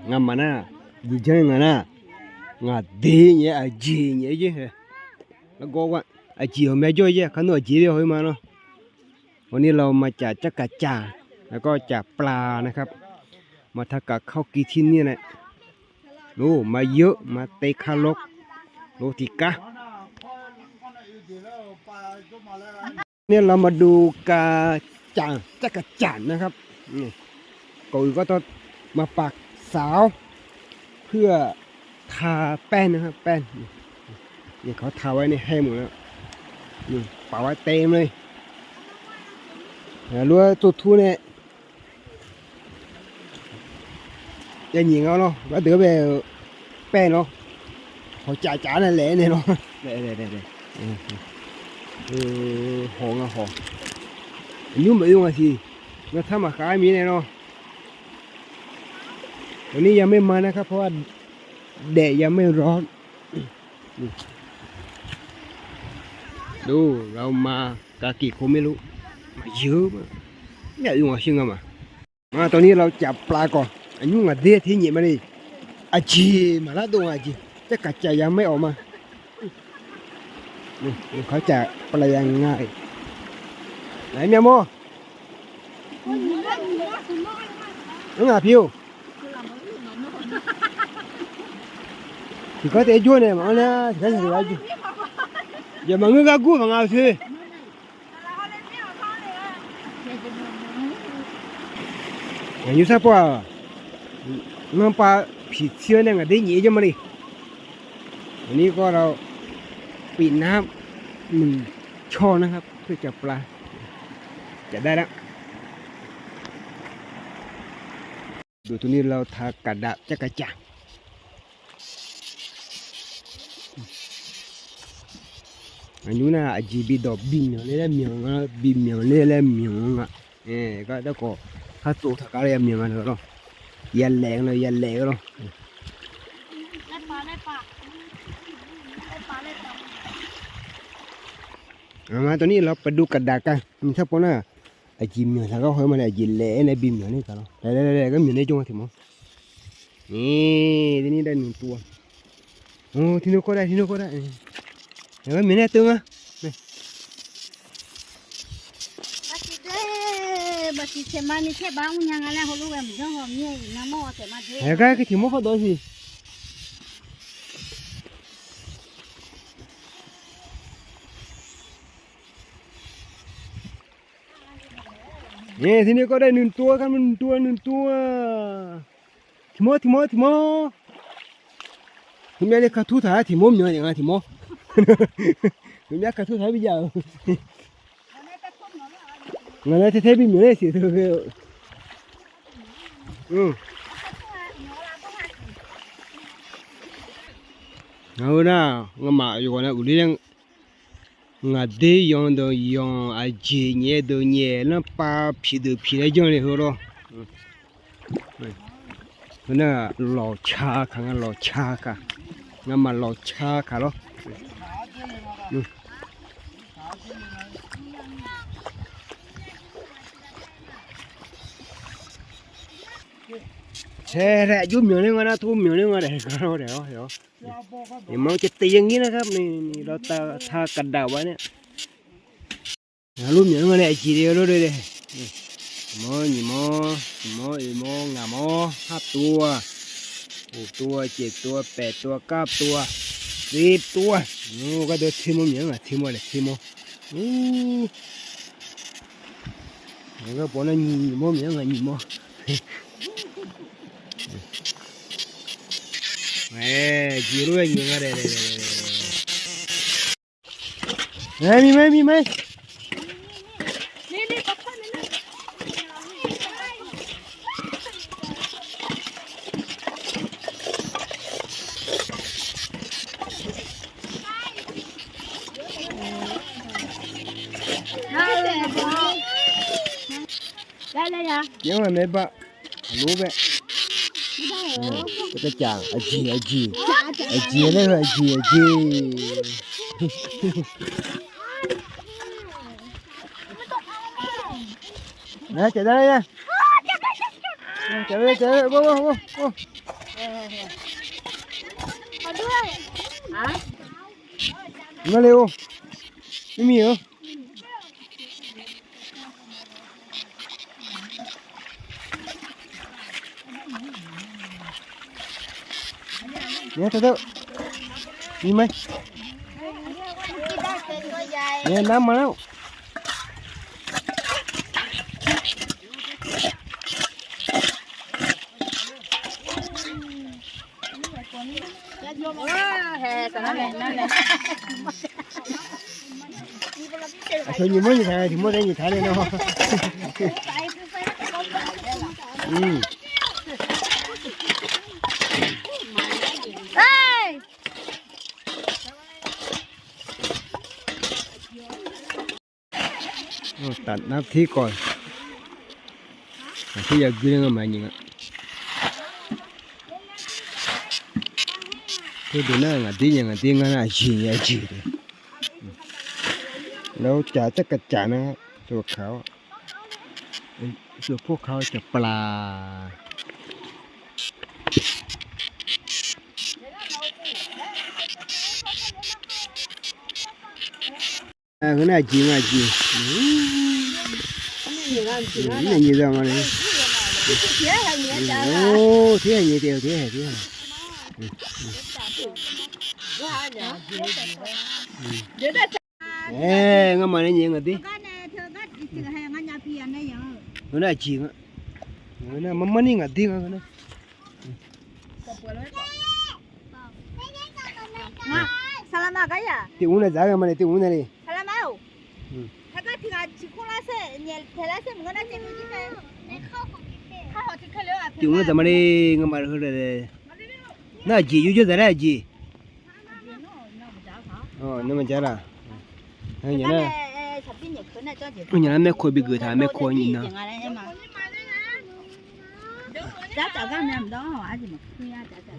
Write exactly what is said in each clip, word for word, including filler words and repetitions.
Ngamaf nar, jeq janr-ir ngaq nar, ngaq de nyaef-aer aqjeq nyaef-aer jer hae. Largawr aqjeq hawq mae jawr-ir jer, kar nawr aqjeq-aer haw-ir ma lawr. วันนี้เรามาจับจักจั่น แล้วก็จับปลานะครับ มาทำกับข้าวกินที่นี่แหละ โอ้ มาเยอะ มาเตะขาล็อก โลติก้า เนี่ยเรามาดูการจับจักจั่นนะครับ นี่ ก่อนอื่นก็ต้องมาปักสาว เพื่อทาแป้งนะครับ แป้ง นี่ เขาทาไว้นี่แห้งหมดแล้ว นี่ ปักไว้เต็มเลย Lof-aer tov tur nae, yav nyiq nga lawr, gardeuq-aer bae-eu paer lawr, hawq caf caf nae laef-aer nae lawr, hawq nga hawq, nymr maqoe nga siq, ngar tar maqkhav-aer mir nae lawr. วันนี้ยังไม่มานะครับ เพราะว่าแดดยังไม่ร้อน ดู เรามา กากิโคไม่รู้ maqyeuv ma, myav oe ngawq shir nga ma. ตอนนี้เราจับปลาก่อน aqnymr ngaq der ter nyaef ma ni, aqjeq maqlar dov nga aqjeq, จักจั่นยังไม่ออกมา เขาจับปลายังไง ไหนเมียโม Ngaq pi-or. Tiqkawv taef-aer jawr nae maqanr nar, tiqkawv taef-aer jawr. Yawf maqngeur gar gur maqnga-eu te. Ngaq nymr sar pov-aq, nanrpav piq tsir-awr nae ngaq der nyaef-aer jawr ma ni. วันนี้ก็เราปิดน้ำหนึ่งช่องนะครับ เพื่อจับปลา จับได้แล้ว ดูตรงนี้เราทากระดาษจักจั่น Aqnymr nar aqjeq bidawq bimyanq ler laer myanq nga, bimyanq ler laer myanq nga. Gar darkawv khar tsov taq gar laer ya myanq nga lawr. Yalaef nga lawr, yalaef-eu lawr. ตอนนี้เราไปดูกระดาษกัน sarpov nar, aqjeq myanq taq gar haw-aer ma laer, aqjeq laef-aer nae bimyanq ler taq lawr. Laer laer laer gar myanq ler jawr nga tiq mawr. Ni, tini dav nuiq tuv-a. Tiq nui kawr dav, tiq nui kawr dav. Gar myanq ler teu nga. Gar tiq mawr khar dawv siq. Tiq nui kawr dav nuiq tuv-a, gar nuiq tuv-a, nuiq tuv-a. Tiq mawr, tiq mawr, tiq mawr. Heumyav nae ka tur taq-aer tiq mawr myanq nga tiq mawr. Heumyav ka tur taq-aer bijav-euq. Ngaq nae tae tae bimyanq ler siq teu ghae-eu. Ngaq-eu nar, ngamaf yawqghaq nae uqlir laer ngaq der yanq deuq yanq, aqjeq nyaef deuq nyaef, lanrpav piq deuq piq laer janr le heu lawr. Heu nar lawqca kaq nga, lawqca kaq. Ngamaf lawqca kaq lawr. Saer laer aqjox myanq ler nga nar, tor myanq ler nga daef-a lawr daef-awr. Iqmawr caev teq yaer ngir nar gar ni, lawtav taq kaqdaq-a nae. Lor myanq nga nae aqjeq le lor de. Mawr nyiq mawr, tiq mawr oeq mawr ngaq mawr, har tuv-a, uq tuv-a, ceq tuv-a, paef tuv-a, kar tuv-a, siq tuv-a. Gardeuv ter mawr myanq-anr ngaq ter mawr laeq ter mawr. Ngar pov nar nyiq mawr myanq-anr ngaq nyiq mawr. Jeq lof-aer nyiq nga daef. Miqmae miqmae. Janr-a maeqbaq. Aqlof bae. Aqjeq aqjeq. Aqjeq laer heu aqjeq aqjeq. Nar caevdar lar-a. Cav le, cav le, bar bar bar. Nar le-or. Mrmir-eu. Nar teu teu. Ni mae. Nar ma lar. Aqcawq nyiq mawr nyiq taq, tiq mawr taef nyiq taq le nar. Taf nar tir kawv. Aqtir ya gui ler ngar maqnyiq nga. Teu deuq nar ngaq dir nya ngaq dir ngar nar aqjeq nya aqjeq. Lar caf tsar kav caf nar, sawf ka-awr, sawf pov ka-awr caf pla. Heu nar aqjeq nga aqjeq. Nyiq za ma le. Or, tir ha nyiq taef-eu tir ha tir ha. Aer, ngamaf nae nyiq ngaq dir. Heu nar aqjeq nga. Heu nar marmar ni ngaq dir nga heu nar. Tiq mr nae dzaq-aer ghae ma le, tiq mr nae le. Tiq mr nae dzaq ma le, ngamaf heu le. Nar aqjeq yawjawr dzaq laer aqjeq. Nawmaf dzaq laf. Nya nar maer kov bi geuf taq, maer kov nyiq nan.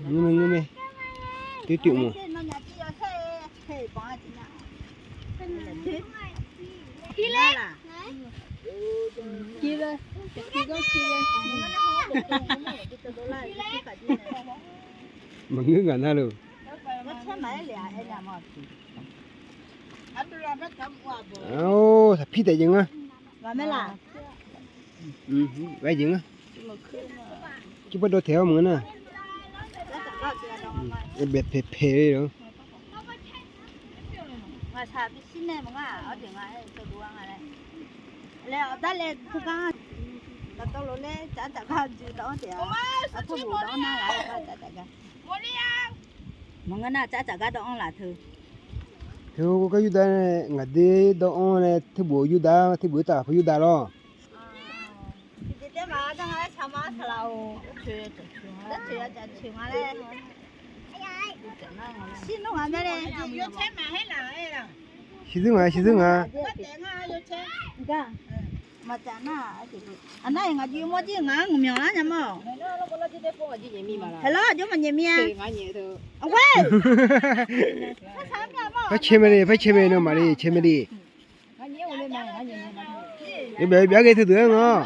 Ngeur mae, ngeur mae. Tiq tiq mq. Maqngeur ngaq nar lor. Or, taqpir taef jeq ngar. Ghaq jeq ngar. Cirbawr dawv taeq-awr maqngeur nar. Baef paeq paeq-ir lor. Maqngeur nar, tsaf tsaf gar dawv-anr laf teu. Teu gar yurdav nae ngaq dir dawv-anr nae teubof yurdav, teubof taf pu yurdav lawr. Shirdzeur nga, shirdzeur nga. Maqtsaf nar, aqnar-iq ngaq jir mawr jir ngaq-anr ngaqmyanq lar nya mawr. Haeq lawr, jawr maqnyaef mir-a. Par cae mae le, par cae mae nawmaf le, cae mae le. Yawbyaf yawbyaf ghae teudeuq-aer ngawr.